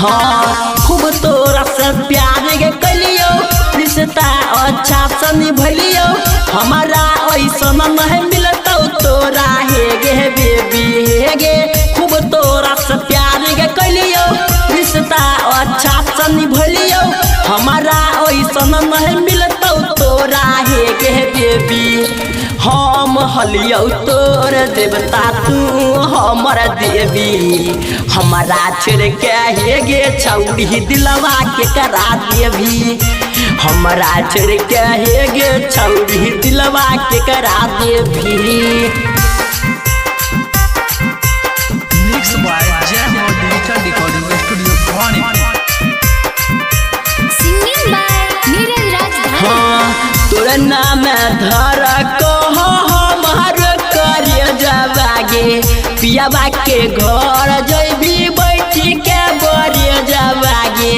हाँ खूब तोरा से प्यार गे कलियो, रिश्ता अच्छा से निभलियो। हमारा ऐसन नहीं मिलतौ तोरा हे गे बेबी हे गे। खूब तोरा से प्यार गे कलियो, रिश्ता अच्छा से निभलियो। हमारा ऐसन नहीं मिलतौ तोरा हे गे बेबी। हम हलियौ तोर देवता तू हमर देवी। हमारा छोड़ के हे गे छौड़ी दिलवा के करा देवी। हमारा छोड़ के हे गे छौड़ी दिलवा के करा देवी। Mix by Jai Ho digital recording studio Bhawanipur. Singing by Neeraj Rajdhani. हाँ तोर नाम धर कह हमार करे जबागे। पियाबा के घर जैबी बैठी के बरे जबागे।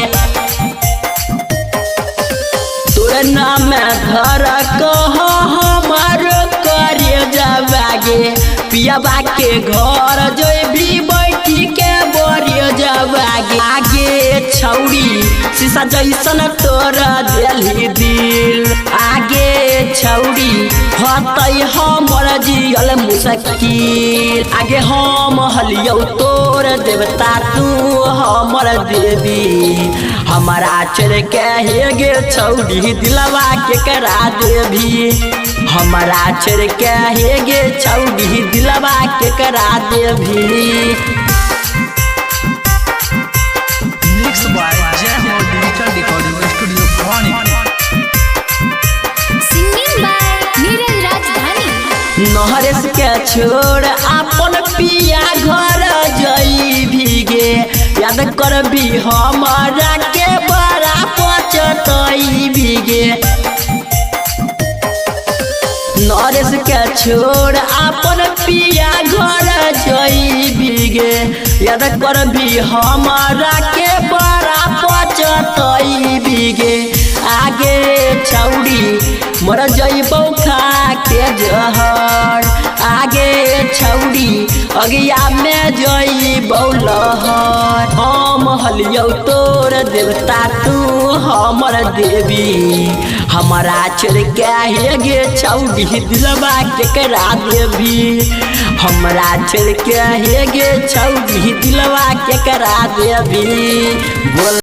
तोर नाम धर कह हमार करे जबागे। पियाबा के घर जैबी बैठी के बरे जबागे। आगे छौड़ी शीशा जैसन तोरा देली दिल। आगे छौड़ी हतै हमर जियल मुश्किल। आगे हम हलियौ तोर देवता तू हमर देवी। हमारा छोड़ के हे गे छौड़ी दिलवा के करा देवी। हमारा छोड़ के हे गे छौड़ी दिलवा के करा देवी। Mix by Jai Ho digital recording studio Bhawanipur. Singing by Neeraj Rajdhani. Naresh के छोड़ अपन पिया घर जई गे। याद करबी हमारा के बड़ा पचतई गे। नरेश के छोड़ अपन पिया घर जई गे। याद करबी हमारा के बड़ा पचतई गे। आगे छौड़ी मर जइबौ खा के जहर। आगे छौड़ी अगिया में जइबौ लहर। हम हलियौ तोर देवता तू हमर देवी। हमारा छोड़ के हे गे छौड़ी दिलवा के करा देवी। हमरा छोड़ के हे गे छौड़ी दिलवा के करा देवी। बोल।